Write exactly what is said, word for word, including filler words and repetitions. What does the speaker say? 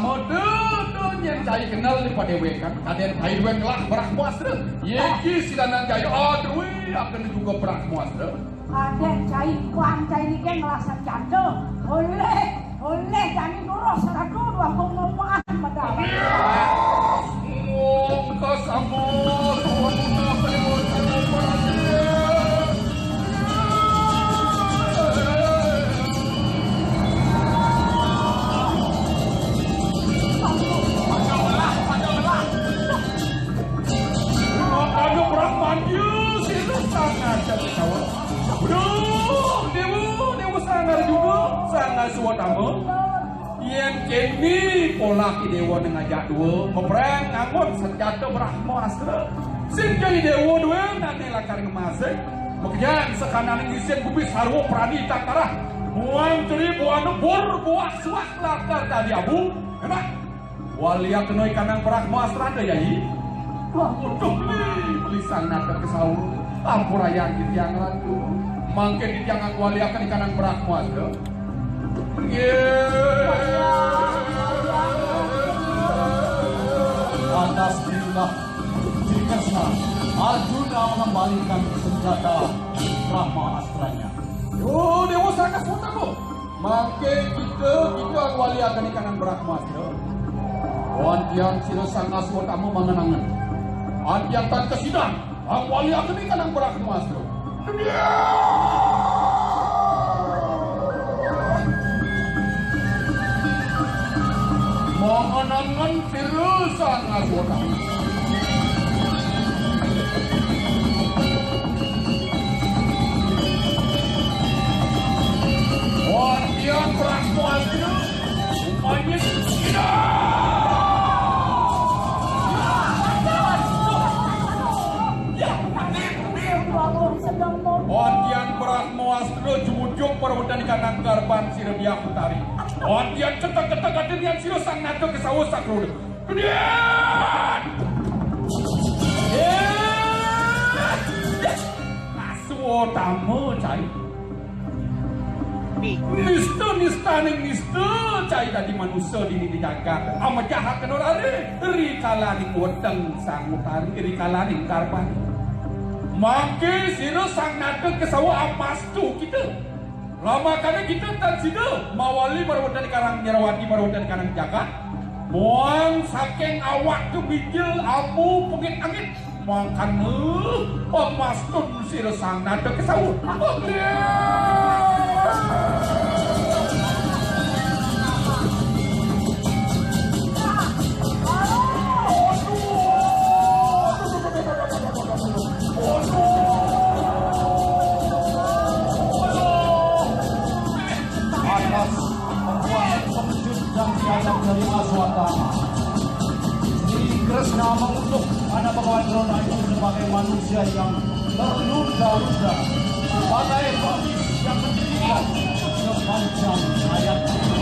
Model tu nyén cai kenal di padéwékan, kadén cai duwé ngelah Brahmastra. Yégi sidanan jaya aduh akan juga Brahmastra. Kadén cai kuan cai niki ngelah sanjata. Oleh, oleh jani durus ratu dua puluh lima medal. Mongkas ampun, suwun punah pariwurtana parasira. Aduh, Brahmandya, sira sangat jatuh kawan. Aduh, Déwa, Déwa sangat juga, sangat suwatama. Yén kéné polah Ki Déwa nang ajak dua, mebrang nganggon senjata Brahmastra. Sing Ki Déwa dua nané lakar ngemasé. Makejang sakananing isin bumi sarwa prani takarah. Muang teri buana bur buah suak lakar dadi abu. Enak. Waliakena ikanang Brahmastra, Yai. Wah, uduh, beli, beli Sang Nata Kesawa. Ampurayang titiang Ratu. Mangkin titiang ngwaliaken ikanang Brahmastra. Nggih. Atas perintah Sri Kresna, Arjuna mengembalikan senjata Brahmastranya. Oh, Déwa Saka Sutama. Mangké kita, kita ngwaliaken ikanang Brahmastra. Antian sira Sang Aswatama mangen-angen. Antian tan kasidan, ngwaliaken ikanang Brahmastra. Mangen-angen sira Sang Aswatama. Wantian Brahmastra, umanya tidak. Wantian Brahmastra jumujuk parwedani kanang garban sira Diah Utari. Wantian cetek-cetek ati nian sira Sang Nata Kesawa Sakroda. Kemudian. Aswatama cai. Nista-nistaning nista cai dadi manusa dini di jagat. Amejahake nurare, rikalaning weteng Sang Utari, rikalaning garban. Mangke sira Sang Nata Kesawa amastu kita. Lamakane kita tan sida mawali marwedani karang nyerawati marwedani karang jagat. Muang saking awak kemijil amu pengit-angit. Mangkane pamastun sira Sang Nata Kesawa. Oke. Atas perbuatan pengecut dan biadab dari Aswatama, Sri Kresna mengutuk anak Bhagawan Drona itu sebagai manusia yang terlunda-lunda, sebagai babi yang menjijikkan sepanjang hayatnya.